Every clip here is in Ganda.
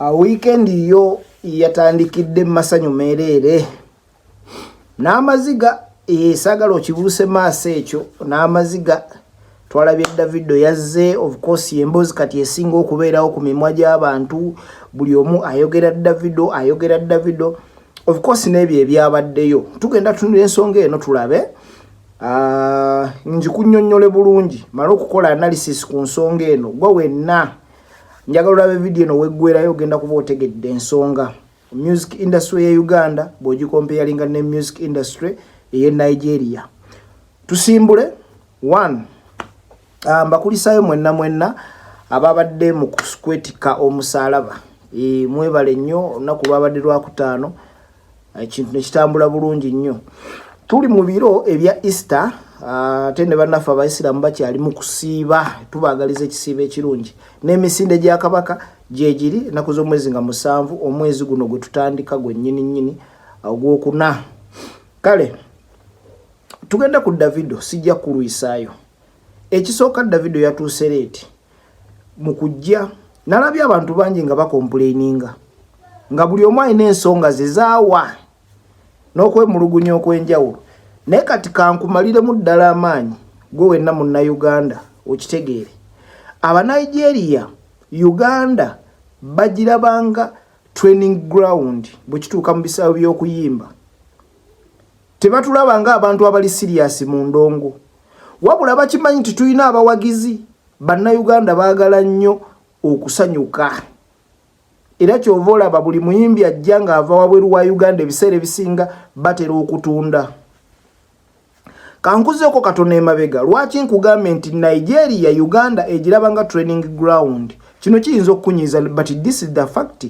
Weekend yo yatandikidde mu masanyu meereere n'amaziga. Saagala okibuuse maaso ekyo n'amaziga. Twalabye Davido yazze. Of course, emboozi kati esinga okubeerawo ku mimwa gy'abantu, buli omu ayogera Davido, ayogera Davido. Of course, n'ebyo ebyabaddeyo tugenda tunula ensonga eno tulabe. Ngikunnyonnyole bulungi, male okukola analysis ku nsonga eno. Gwe wenna njagala olabe vidiyo eno weggwerayo, ogenda kuba otegedde ensonga. Music industry ye Uganda bw'ogicomparinga ne music industry eye Nigeria. Tusimbule one. Mbakulisaayo mwenna mwenna ababadde mu kuswetika omusaalaba. Mwebale nnyo. Olunaku lwabadde Lwakutaano, ekintu nekitambula bulungi nnyo. Tuli mu biro ebya Easter, ate ne bannaffe Abaisiraamu bakyali mu kusiiba. Tubaagaliza ekisiiba ekirungi n'emisinde gya Kabaka gyegiri. Ennaku z'omwezi nga 7, omwezi guno gwe tutandika gwe nnyini nnyini ogwokuna. Kale tugenda ku Davido, sijja kulwisaayo. Ekisooka, Davido yatuuse late. Mu kujja nalabye abantu bangi nga bacomplaininga, nga buli omu alina ensonga ze zaawa n'okwemulugunya okw'enjawulo. Naye kati kankumaliremu ddala amaanyi, gwe wenna Munnayuganda okitegeere, Abanigeria Uganda bagirabanga training ground. Bwe kituuka mu bisaawe by'okuyimba, tebatulaba nga abantu abali serious mu ndongo, wabula bakimanyi nti tulina abawagizi. Bannayuganda baagala nnyo okusanyuka, era kyova olaba buli muyimbi ajja ng'ava wabweru wa Uganda, ebiseera ebisinga batera okutunda. Kankuzeeko katono emabega. Lwaki nkugambye nti Nigeria Uganda egiraba nga training ground? Kino kiyinza okukunyiiza, but this is the fact.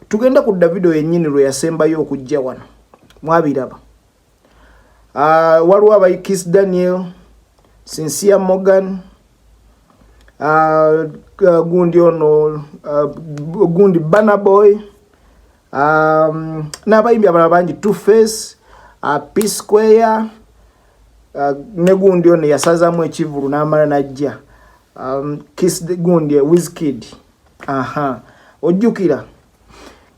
Tugende ku Davido yennyini lwe yasembayo okujja wano, mwabiraba. Waliwo aba Kizz Daniel, Sincere Morgan, gundi ono, gundi Burna Boy, n'abayimbi abalala bangi, Two Face, P Square, ne gundi ono yasazamu ekivulu n'amala najja, Kiss gundi, Wizkid. Aha, ojjukira.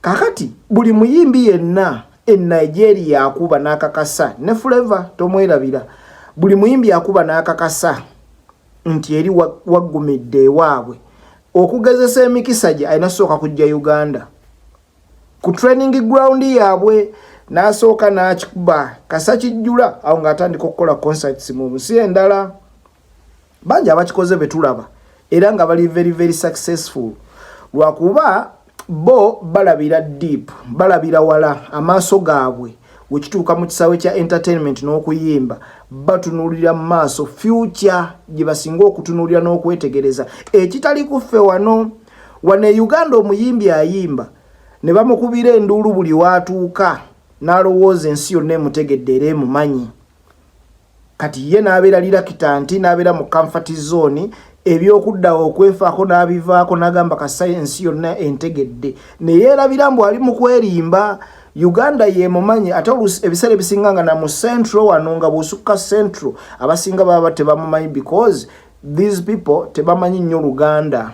Kakati buli muyimbi yenna e Nigeria akuba n'akakasa, ne Flavour tomwerabira, buli muyimbi akuba n'akakasa nti eri waggumidde ewaabwe, okugezesa emikisa gye alina sooka kujja Uganda ku training ground yaabwe, n'asooka n'akikuba kasa kijjula awo ng'atandika okukola concerts mu nsi endala. Bangi abakikoze betulaba era nga bali very very successful, lwakuba bo balabira deep, balabira wala. Amaaso gaabwe wekituuka mu kisaawe kya entertainment n'okuyimba, batunulira mu maaso, future gye basinga okutunulira n'okwetegereza, ekitali kuffe wano. Wano e Uganda omuyimbi ayimba ne bamukubira enduulu buli waatuuka, n'alowooza ensi yonna emutegedde era emumanyi. Kati ye n'abeera reluctant, n'abeera mu comfort zone, ebyokuddawo okwefaako n'abivaako, n'agamba kasa ensi yonna entegedde, neyeerabira mbu ali mu kwerimba. Uganda yemumanyi, ate ebiseera ebisinga nga na mu central wano, nga bw'osukka central, abasinga baba tebamumanyi because these people tebamanyi nnyo Luganda.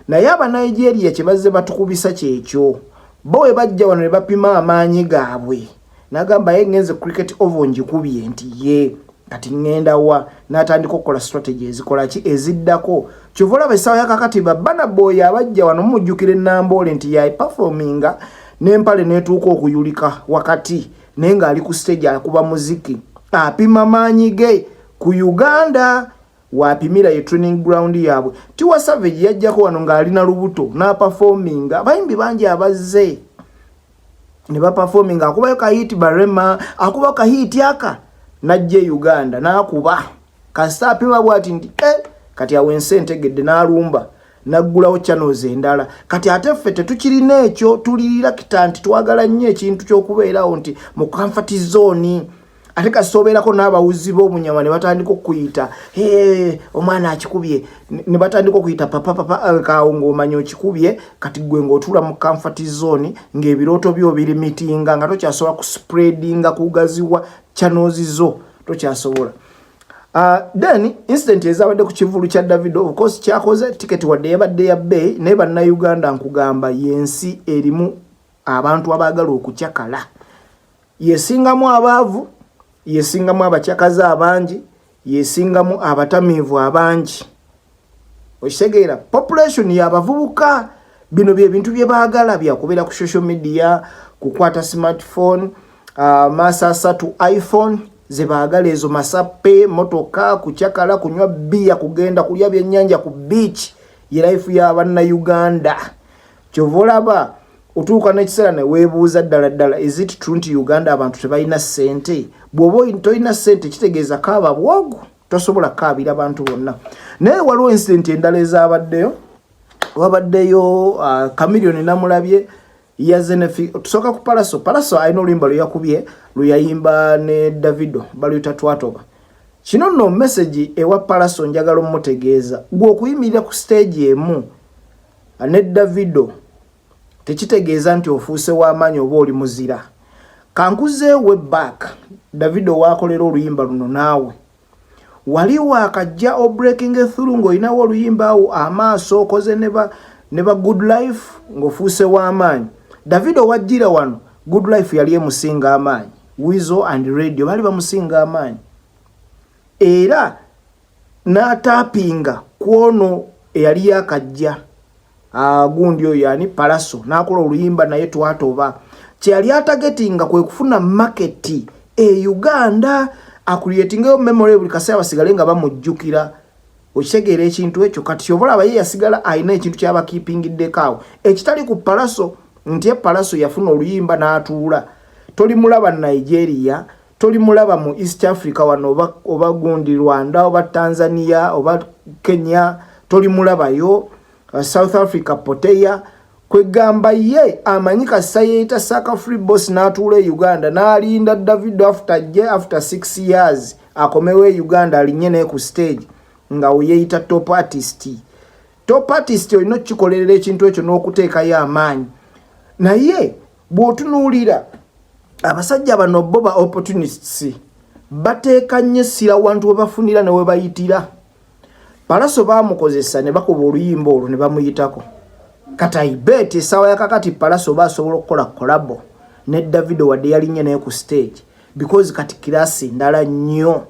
Naye Abanigeria kye bazze batukubisa kyekyo. Bo we bajja wano ne bapima amaanyi gaabwe, n'agamba ye ngenze Cricket Oval ngikubye, nti ye kati ŋŋenda wa? N'atandika okukola strategy ezikola ki eziddako. Kyova olaba essaawa yakakati ba Burna Boy abajja wano, mumujjukira enamboole nti yaperforminga n'empale n'etuuka okuyulika wakati, naye ng'ali ku stage akuba muziki, apima maanyi ge ku Uganda wapimira, ye training ground yaabwe. Tiwa Savage yajjako wano ng'alina lubuto n'aperforminga. Abayimbi bangi abazze ne baperforminga, akubayo kahit, ba Rema akubayo kahit aka najja e Uganda n'akuba. Kasita apima bwati nti kati awo ensi entegedde, n'alumba naggulawo channels endala. Kati ate ffe tetukirina ekyo, tulirira kita nti twagala nnyo ekintu ky'okubeerawo nti mu comfort zone. Ate kasita obeerako n'abawuzi b'obunyama ne batandika okuyita, "Omwana akikubye," ne batandika okuyita papa papa, kaawo ng'omanya okikubye. Kati gwe ng'otuula mu comfort zone, ng'ebirooto byo biri mitinga, nga tokyasobola kuspreadinga, kugaziwa channels zo, tokyasobola. Then incident ezabadde ku kivulu kya Davido, of course kyakoze tiketi wadde yabadde ya bbeeyi, naye Bannayuganda nkugamba yensi erimu abantu abaagala okucakala, yesingamu abaavu, yesingamu abakyakazi abangi, yesingamu abatamiivu abangi. Okitegeera? Population yabavubuka, bino byebintu bye baagala byakubeera ku social media, kukwata smartphone, maaso asatu, iPhone ze baagala ezo, masappe, motoka, kucakala, kunywa bbiya, kugenda kulya byennyanja ku beach. Ye life y'Abannayuganda. Kyova olaba otuuka n'ekiseera ne weebuuza, ddala ddala, is it true nti Uganda abantu tebalina ssente? Bw'oba tolina ssente, kitegeeza kaaba bwogu, tosobola kukaabira bantu bonna. Naye waliwo incident endala ezabaddeyo. Wabaddeyo Chameleone, namulabye yaze. Tusooka ku Palaso. Palaso alina oluyimba lwe yakubye, lwe yayimba ne Davido, baluyita "Twatoba". Kino nno message ewa Palaso, njagala omutegeeza gwe okuyimirira ku stage emu ne Davido tekitegeeza nti ofuuse w'amaanyi oba oli muzira. Kankuzeewe back, Davido waakolera oluyimba luno, naawe wali waakajja obreaking through ng'olinawo oluyimba awo amaaso okoze ne ba Good Life ng'ofuuse w'amaanyi. Davido wajjira wano, Good Life yali emusinga amaanyi, Weasel and Radio baali bamusinga amaanyi, era n'ataapinga ku ono eyali yakajja, gundi oyo ani, Palaso, n'akola oluyimba naye "Twatoba". Kyeyali atargetinga kwe kufuna market e Uganda, acreatingayo memory, buli kaseera basigale nga bamujjukira. Okitegeera ekintu ekyo? Kati kyova olaba ye yasigala alina ekintu kyabakeepingiddeko awo, ekitali ku Palaso, nti Palaso yafuna oluyimba n'atuula. Tolimulaba Nigeria, tolimulaba mu East Africa wano, oba gundi Rwanda oba Tanzania oba Kenya, tolimulabayo South Africa poteya. Kwegamba ye amanyi kasita yeeyita Saka Free Boss n'atuula e Uganda n'alinda Davido after je after 6 years akomewo e Uganda alinnye naye ku stage nga weyeeyita top artist. Top artist olina okukikolerera ekintu ekyo n'okuteekayo amaanyi. Naye bw'otunuulira abasajja bano, bo ba opportunists, bateeka nnyo essira wantu we bafunira ne we bayitira. Palaso baamukozesa ne bakuba oluyimba olwo ne bamuyitako. Kati I bet essaawa yakakati Palaso basobola okukola collabo ne Davido wadde yalinnye naye ku stage, because kati class ndala nnyo.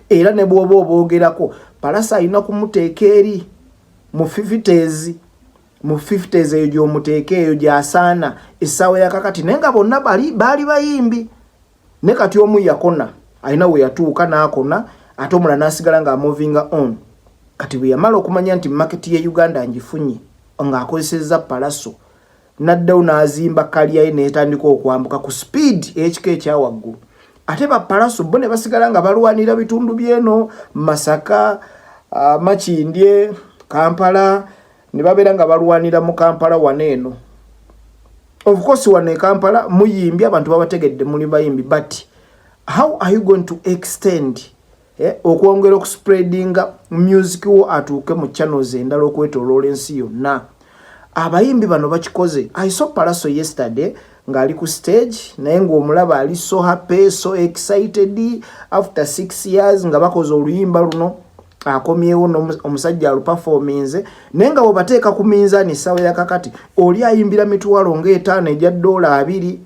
Era ne bw'oba oboogerako, Palaso alina kumuteeka eri mu 50s, mu 50s eyo gy'omuteeka, eyo gy'asaana essaawa yakakati. Naye nga bonna baali bayimbi, ne kati omu yakona, alina we yatuuka n'akona, ate omulala n'asigala ng'amovinga on. Kati bwe yamala okumanya nti market ye Uganda ngifunye ng'akozesezza Palaso, n'addawo n'azimba career ye n'etandika okwambuka ku speed ey'ekika ekyawaggulu. Ate Bapalaso bo ne basigala nga balwanira bitundu byeno, Masaka, Makindye, Kampala, ne babeera nga balwanira mu Kampala wano eno. Of course wano e Kampala muyimbi, abantu babategedde muli bayimbi, but how are you going to extend, okwongera okuspreadinga music wo atuuke mu channels endala okwetoloola ensi yonna? Abayimbi bano bakikoze. I saw Palaso yesterday ng'ali ku stage, naye ng'omulaba ali so happy, so excited after 6 years nga bakoze oluyimba luno, akomyewo omusajja aluperforminze. Naye nga bwebateeka ku minzaani essaawa yakakati, oli ayimbira mitwalo nga 5 egya dola 20,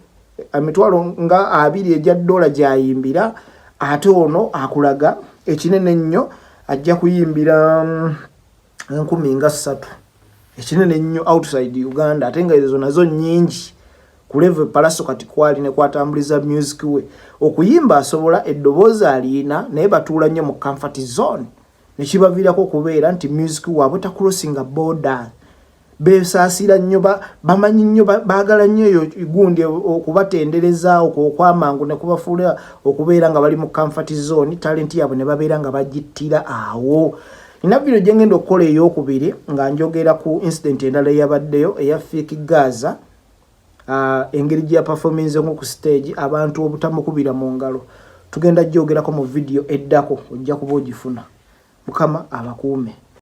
emitwalo nga 20 egya dola gy'ayimbira, ate ono akulaga ekinene ennyo ajja kuyimbira 3,000, ekinene ennyo outside Uganda, ate nga ezo nazo nnyingi ku level Palaso kati kwali ne kwatambuliza music we. Okuyimba asobola, eddoboozi aliina, naye batuula nnyo mu comfort zone nekibaviirako okubeera nti music waabwe tacrossinga border. Besaasira nnyo, bamanyi nnyo, baagala nnyo eyo gundi okubatendereza okwo okwamangu ne kubafuula okubeera nga bali mu comfort zone, talent yaabwe ne babeera nga bagittira awo. Nina video gye ngenda okukola eyokubiri nga njogera ku incident endala eyabaddeyo eya Fik Gaza, engeri gye yaperforminzemu ku stage, abantu obutamukubira mu ngalo. Tugenda gyogerako mu video eddako, ojja kuba ogifuna. Mukama abakuume.